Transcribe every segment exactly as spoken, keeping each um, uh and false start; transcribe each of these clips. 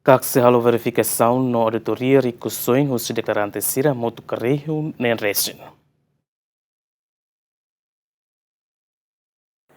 Kaksi halo verifikasaun no auditoria rikusoin husi deklarante sira hamutuk rihun neen resin.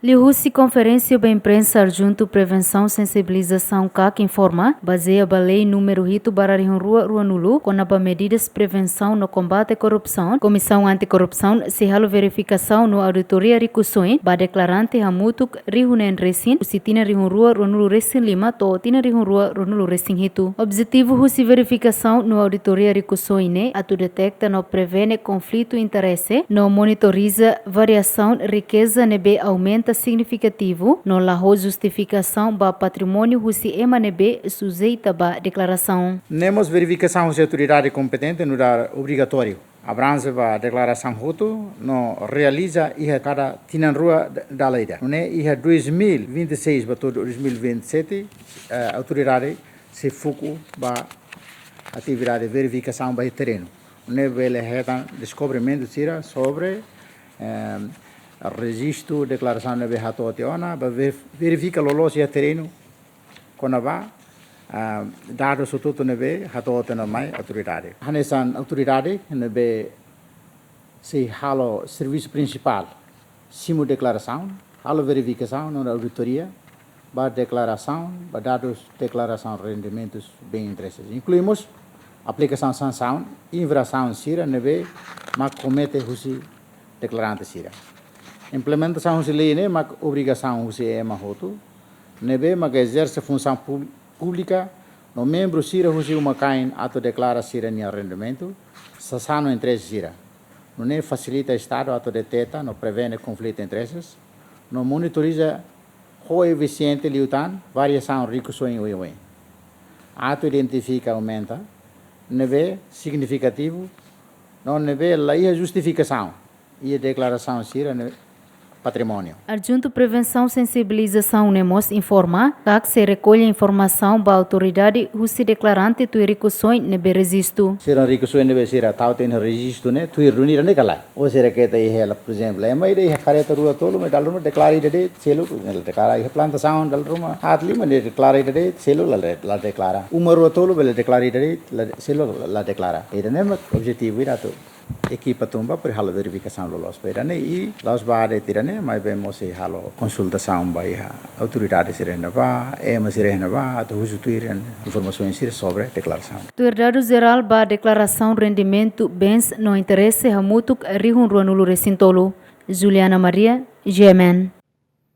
Liuhusi konferénsia ba imprensa, Adjuntu Prevensaun Sensibilizasaun, KAK, informa, bazeia ba lei númeru hitu barra rihun rua ruanulu, kona-ba medidas prevensaun no kombate korrupsaun, Komisaun Antikorrupsaun sei halo verifikasaun no auditoria rikusoin ba deklarante hamutuk rihun neen resin, husi tinan rihun rua ruanulu resin lima to'o tinan rihun rua ruanulu resin hitu. Objetivu husi verifikasaun no auditoria rikusoin ne'e atu deteta no prevene konflitu interese no monitoriza variasaun rikeza ne'ebé aumenta signifikativu no la ho justifikasaun ba patrimóniu husi ema ne'ebé sujeita ba deklarasaun. Ne'e mós verifikasaun husi autoridade kompetente nu'udar obrigatóriu. Abrange ba deklarasaun hotu no realiza iha kada tinan rua da-, dala ida. Nune'e iha dois mil e vinte e seis ba to'o dois mil e vinte e sete, eh, autoridade sei foku ba atividade verifikasaun ba iha terrenu. Nune'e bele hetan deskobrimentu sira sobre, eh, rejistu deklarasaun ne'ebé hato'o tiha ona, ba ver-, verifika loloos iha terrenu, kona-ba, ah, dadus hotu-hotu ne'ebé hato'o tiha ona mai autoridade. Hanesan autoridade ne'ebé sei halo servisu prinsipál, simu deklarasaun, halo verifikasaun no auditoria ba deklarasaun, ba dadus deklarasaun rendimentus, bens interesses. Inklui mós aplikasaun sansaun, infrasaun sira ne'ebé mak komete husi deklarante sira. Implementasaun husi lei ne'e mak obrigasaun husi ema hotu ne'ebé mak ezerse funsaun púb-, públika no membru sira husi uma-kain atu deklara sira-nia rendimentu, sasán no interese sira. Nune'e fasilita Estadu atu deteta no prevene konflitu intereses, no monitoriza ho efisiente liután variasaun rikusoin oioin. Atu identifika aumenta ne'ebé signifikativu no ne'ebé la iha justifikasaun iha deklarasaun sira-nia patrimóniu. Adjuntu Prevensaun Sensibilizasaun ne'e mós informa, KAK sei rekolla informasaun ba autoridade husi deklarante tuir rikusoin ne'ebé rejistu. Sira rikusoin ne'ebé sira tau tiha ona rejistu ne'e, tuir duni ida-ne'e ka lae. Ou sira keta iha hela, por ezemplu, ema ida iha karreta rua tolu, mas dala ruma deklara ida de'it, selu, deklara iha plantasaun, dala ruma haat lima, ne'e deklara ida de'it, selu, la, la deklara. Uma rua tolu, bele deklara ida de'it, la, selu, la deklara. Ida-ne'e mak objetivu ida atu ekipa tun ba, para halo verifikasaun loloos ba ida-ne'e, i la'ós ba de'it ida-ne'e, maibé mós sei halo konsultasaun ba iha autoridade sira iha ne'ebá, ema sira iha ne'ebá, atu husu tuir informasaun sira sobre deklarasaun. Tuir dadu jerál ba deklarasaun rendimentu, bens no interese hamutuk rihun ruanulu resin tolu. Juliana Maria, G M N.